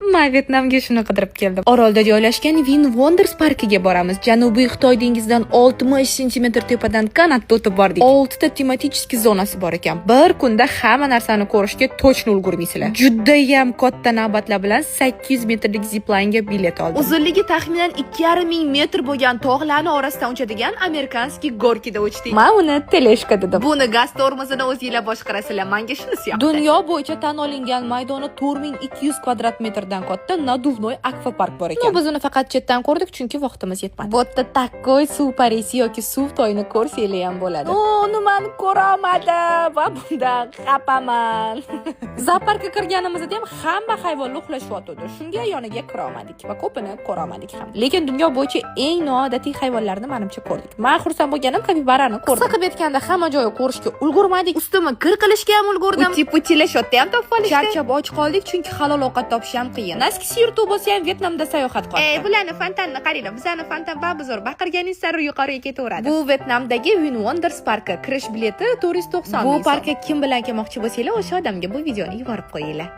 Man Vyetnamga shuni qidirib keldim. Orolda joylashgan Vin Wonders parkiga boramiz. Janubiy Xitoy dengizidan 60 santimetr tepadan kanatda o'tib bordik. 6 ta тематический zonasi bor ekan. Bir kunda hamma narsani ko'rishga точно ulgurmaysizlar. Judayam katta navbatlar bilan 800 metrlik zipline bilet oldim. Uzunligi taxminan 2,5 ming metr bo'lgan tog'larni orasidan uchadigan американский горки da uchdik. Man uni тележка dedim. Buni gaz tormozini o'zinglar boshqarasizlar. Menga shunisi yoqdi. Dunyo bo'yicha tan olingan maydoni 4200 kvadrat metrdan katta надувной akvapark bor ekan. Biz uni faqat chetdan ko'rdik, chunki vaqtimiz yetmadi. Bu yerda такой suv parisi yoki suv toyini ko'rsanglar ham bo'ladi. Uni man ko'rolmadim va bundan xafaman. Zooparkka kirganimizda ham hamma hayvonlar uxlashyotgandi. Shunga yoniga kira olmadik va ko'pini ko'ra olmadik ham. Lekin dunyo bo'yicha eng noodatiy hayvonlarni manimcha ko'rdik. Man xursand bo'lganim, kapibarani ko'rdim. Qisqa qilib aytganda, hamma joyi ko'rishga ulgurmadik. Ustimni kir qilishga ham ulgurdim. Uti putilar shu yerda ham topib olishdi. Charchab och qoldik, chunki halol ovqat topish ham qiyin. Носки si yirtuq bo'lsa ham, Vyetnamda sayohat qotdi. Ey, bularni fontanni qaranglar. Bizani fontan babuzor baqirganingiz sari yuqoriga ketaveradi. Bu Vyetnamdagi Vin Wonders parki. Kirish bileti 490 Bu ming so'm. Parkka kim bilan kelmoqchi bo'lsanglar, o'sha odamga bu videoni yuborib qo'yinglar.